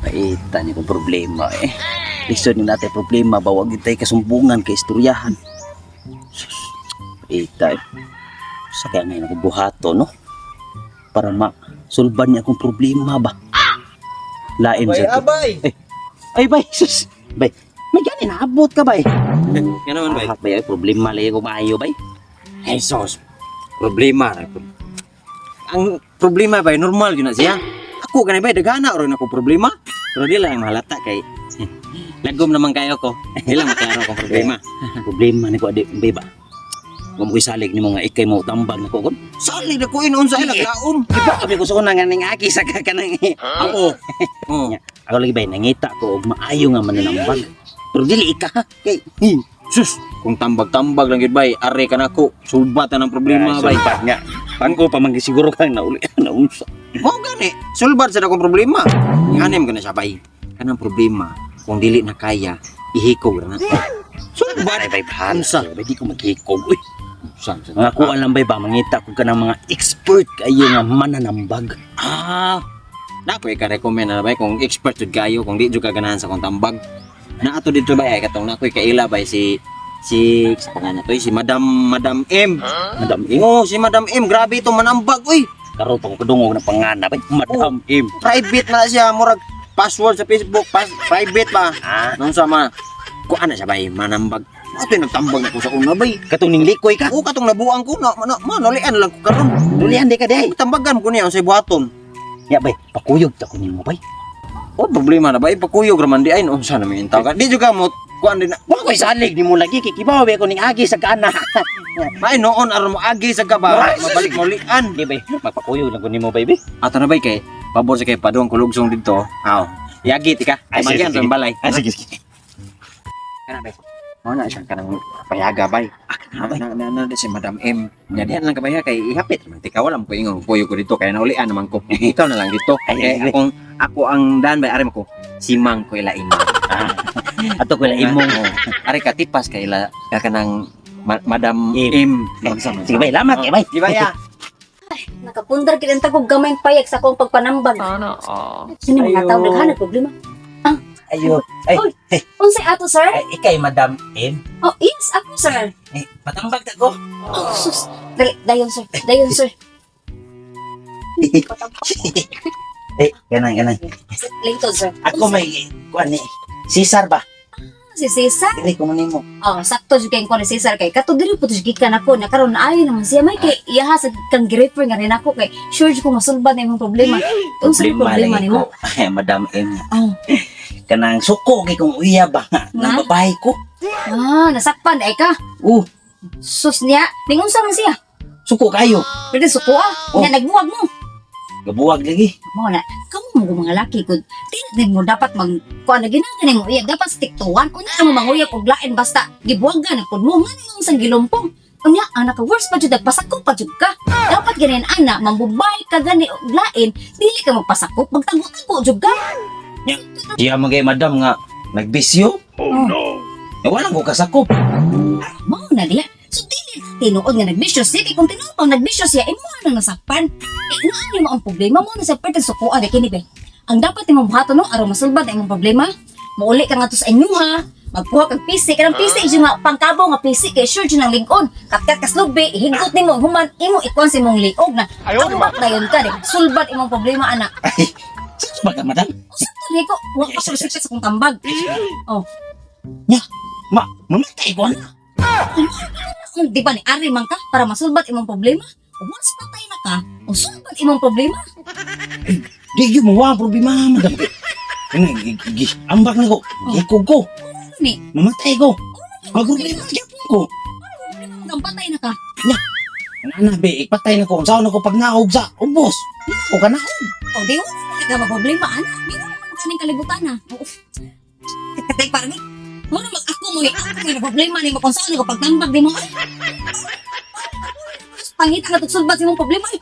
Paita ni kong problema eh. Lisod ni natin problema ba wag tayo kasumbungan kay istoryahan. Sus, paita eh. Sa kaya ngayon ako buhato, no? Para ma-solban niya akong problema ba? Lain Abay, sa to. abay! Ay, bay, sus! Bay, may gani naabot ka, bay. Nga naman, bay. Ah, bay, ay, problema lagi ko maayo, bay. Ay, sos. Problema. Ang problema, bay, normal yun na siya. Ako ganay, bay, dagana ron ako problema. Pero di lang mahalata kay lagom naman kayo ko. Di lang maklaro akong problema. Problema ni ko, adi, bay ba? Kung mo salig ni mga ikay mo tambag na ko. Kon, Salig na ko inoon sa ilang laom. iba kami ko sa nga ning aki sa kanang Ako. Oh. Ako lagi bay nangita ko og maayo nga mananambag. Pero dili ika ha. Kay Sus, kung tambag-tambag lang yun, bay, are ka na ko. Sulbat na ng problema, bay. sulbat nga. Pangko pa man siguro kang nauli naunsa. Mao gani, sulbat sa akong problema. Nganim ka na siya, bay. Kanang problema, kung dili na kaya, ihikog ra na. Sulbat bay bahala. Unsa? Bay di ko maghikog. Uy, Unsa? mga kuan lang bay ba mangita ko kanang mga expert kayo nga mananambag. Ah, na ko ika-recommend na bay kung expert jud kayo kung di jud ka ganahan sa kong tambag. Na ato dito bay ay katong na ko'y kaila bay si si sa pangalan to si Madam Madam M. Madam M. Oh, si Madam M, grabe ito manambag uy. Karon pa ko kadungog ng pangana bay. Madam M. Private na siya murag password sa Facebook, private pa. Ah, Nung sama kuan na siya bay manambag. Ato yung nagtambag na ko sa una bay. Katong ning likoy ka. O katong nabuang ko na na manulian lang ko karon. Dulian di ka day. Tambagan ko niya unsay buhaton. Ya bay, pakuyog ta ko nimo bay. Oh, problema na bay pakuyog ra man di ay unsa na may intaw ka. Di jud ka mo kuan din na. Wa ko'y salig nimo lagi kay kibaw ko ning agi sa kana. May noon aron mo agi sa gaba, mabalik mo lian. Di bay, magpakuyog lang ko nimo bay. Bay. Ato na bay kay pabor sa kay padung kulugsong didto. Aw. Yagi ti ka. Ay, sige, Magyan sige. tong balay. Ah, sige, sige. Kana bay. Mao na siya kanang payaga bay. Ah, bay. Na na na, na si Madam M. Nya diyan lang kabaya kay ihapit man ti ka wala mo ko ingon kuyo ko dito kay naulian naman ko. Ikaw na lang dito. Ay, Kay sige. akong ako ang dan bay ari mo ko. Simang ko ila imo. Ato ko lang imong. Oh. Ari ka tipas kay ila ka kanang Madam M. M. Sige bay, lamat kay bay. Di ba ya? Nakapundar gid ang tagog gamayng payag sa akong pagpanambag. Sana all. Sino mga Ayo. tao naghanap problema? Ayo. Ay, Oy. Unsay ato, sir? ay, ikay Madam M. Oh, yes, ako, sir. Eh, patambag ta ko. Oh, sus. Dali, dayon, sir. Dayon, sir. Eh, ganang ganang. Lingtod, sir. Ako may kuan ni Cesar ba? Si Cesar. Dili ko man nimo. Oh, sakto jud kay ko ni Cesar kay kato diri po jud gikan ako na karon ayo naman siya may kay iyaha sa kang gi-refer nga rin ako kay sure jud ko masulbad na imong problema. Unsa yung problema lagi nimo? ko. Eh, Madam M. Oh. Kanang suko kay kong uya ba? Na? Nang babae ko. Ah, nasakpan ay ka. Oh, Sus niya, ningon sa man siya. suko kayo. Pwede suko ah. Oh. Nya nagbuwag mo. Gabuwag lagi. Mo na kamo mo mga laki kung din mo dapat mag kuan na ginagani mo uyab dapat stick to one unya mo manguyab og lain basta gibuwagan na pud mo nga nang sang gilumpong unya ang naka worst pa jud nagpasakop pa jud ka dapat ganin ana mambubay ka gani og lain dili ka magpasakop magtago-tago jud ka. Diya man kay madam nga nagbisyo. Oh no. Eh, walang ko kasakop. Mo na diha so dili tinuod nga nagbisyo siya kay kung tinuod pang nagbisyo siya imo na nasakpan eh naa mo ang problema mo na sa perteng sukuan eh kini be ang dapat nimo buhaton no aron masulbad ang imong problema muuli ka ngadto sa inyo ha magkuha kag PC kanang PC jud nga pangkabaw nga PC kay sure jud ang lig-on katkat kas lubi higgot nimo human imo ikuan sa imong liog na tambak dayon ka de sulbad imong problema ana. Ay, sakto ba ka, madam? Usa to ko wa pa ko sa kong tambag. Oh. Nya, mamatay ko na. Kung di ba ni ari man ka para masulbad imong problema once patay na ka o sulbad imong problema. Di gyud mo wa problema, madam. Ano, ambak na ko. Gikog ko. Ano ni Mamatay ko. Magproblema gyapon ko. problema mo patay na ka. Ana be, ipatay na ko. Unsaon ako pag naog sa ubos? Di na ako kanaog. O di wala na ka problema ana di wala man kaning kalibutan na. Oo. Katay parang mo na mag ako mo eh. Ako may problema ni mo kung saan ko pagtambag di mo. Ay. Pangita nga tugsulbad sa imong problema. Ay.